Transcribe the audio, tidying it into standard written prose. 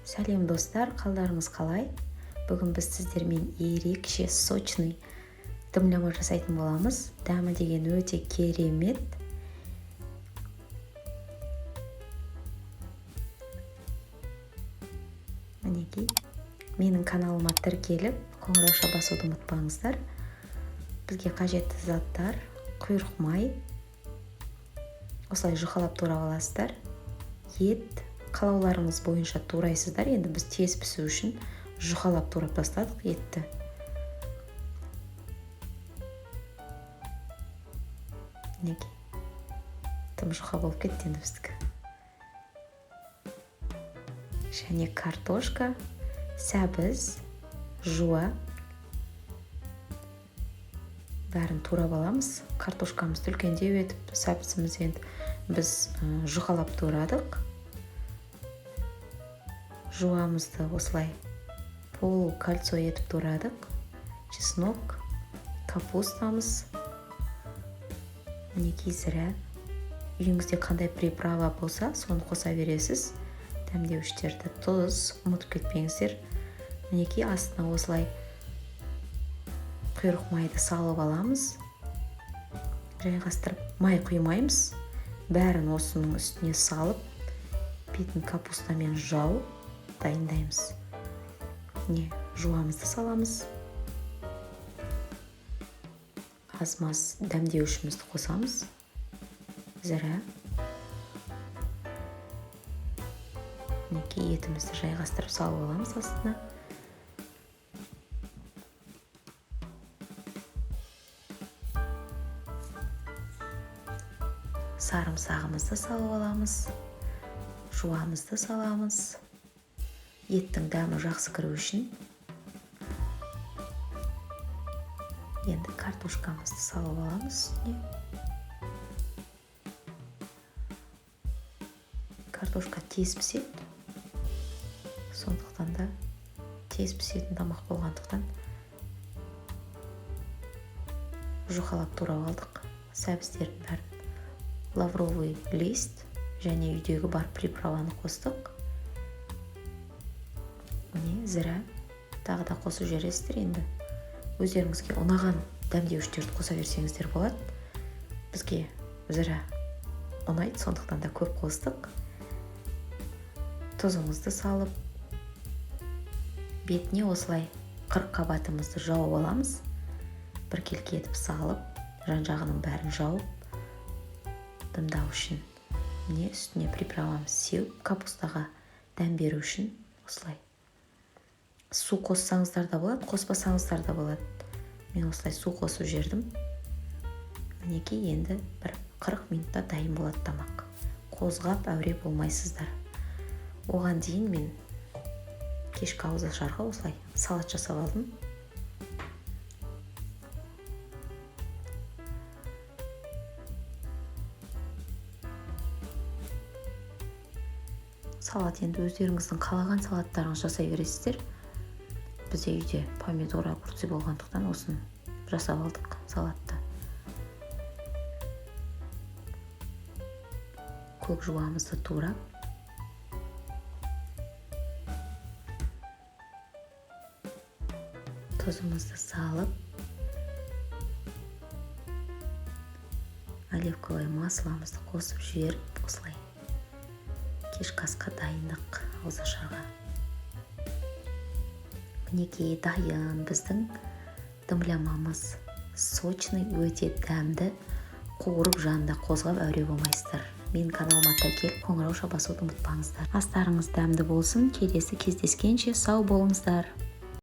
Сәлем, достар! Қалдарыңыз қалай? Бүгін біз сіздермен ерекше сочный дымлама жасайтын боламыз. Дәмі деген өте керемет. Мінекей, менің каналыма тіркеліп, қоңырауша басуды ұмытпаңыздар. Бізге қажетті заттар: құйрық май, осылай жұқалап турап аласыздар. Ет қалауларыңыз бойынша турайсыздар. Енді біз тез пісу үшін жұқалап турап тастадық етті. Мінекей, тым жұқа болып кетті енді біздікі. Және картошка, сәбіз, жуа, бәрін турап аламыз. Картошкамызды үлкендеу етіп, сәбізімізді енді біз жұқалап турадық. Жуамызды осылай полукольцо етіп турадық. Чеснок, капустамыз, мінекей, зіра. Үйіңізде қандай приправа болса, соны қоса бересіз, дәмдеуіштерді. Тұз ұмытып кетпеңіздер. Мінекей, астына осылай құйрық майды салып аламыз жайғастырып. Май құймаймыз, бәрін осының үстіне салып, бетін капустамен жауып дайындаймыз. Міне, жуамызды саламыз, аз маз дәмдеуішімізді қосамыз, зіра. Мінекей, етімізді жайғастырып салып аламыз астына. Сарымсағымызды салып аламыз, жуамызды саламыз, еттің дәмі жақсы кіру үшін. Енді картошкамызды салып аламыз үстіне. Картошка тез піседі, сондықтан да тез пісетін тамақ болғандықтан, жұқалап турап алдық сәбіздердің бәрін. Лавровый лист және үйдегі бар приправаны қостық. Міне, зіра тағы да қосып жібересіздер. Енді өздеріңізге ұнаған дәмдеуіштерді қоса берсеңіздер болады. Бізге зіра ұнайды, сондықтан да көп қостық. Тұзымызды салып, бетіне осылай қырыққабатымызды жауып аламыз. Біркелкі етіп салып, жан жағының бәрін жауып, дымдау үшін. Міне, үстіне приправамызды сеуіп, капустаға дәм беру үшін осылай. Су қоссаңыздар да болады, қоспасаңыздар да болады. Мен осылай су қосып жібердім. Мінекей, енді бір 40 минутта дайын болады тамақ. Қозғап әуре болмайсыздар. Оған дейін мен кешкі ауызашарға осылай салат жасап алдым. Салат енді өздеріңіздің қалаған салаттарыңызды жасай бересіздер. Бізде үйде помидор, огурцы болғандықтан, осыны жасап алдық салатты. Көк жуамызды турап, тұзымызды салып, оливковое масломызды қосып жіберіп, осылай кешкі асқа дайындық, ауызашарға. Мінекей, дайын біздің дымлямамыз. Сочный, өте дәмді. Қуырып, жанында қозғап әуре болмайсыздар. Менің каналыма тіркеліп, қоңырауша басуды ұмытпаңыздар. Астарыңыз дәмді болсын! Келесі кездескенше сау болыңыздар!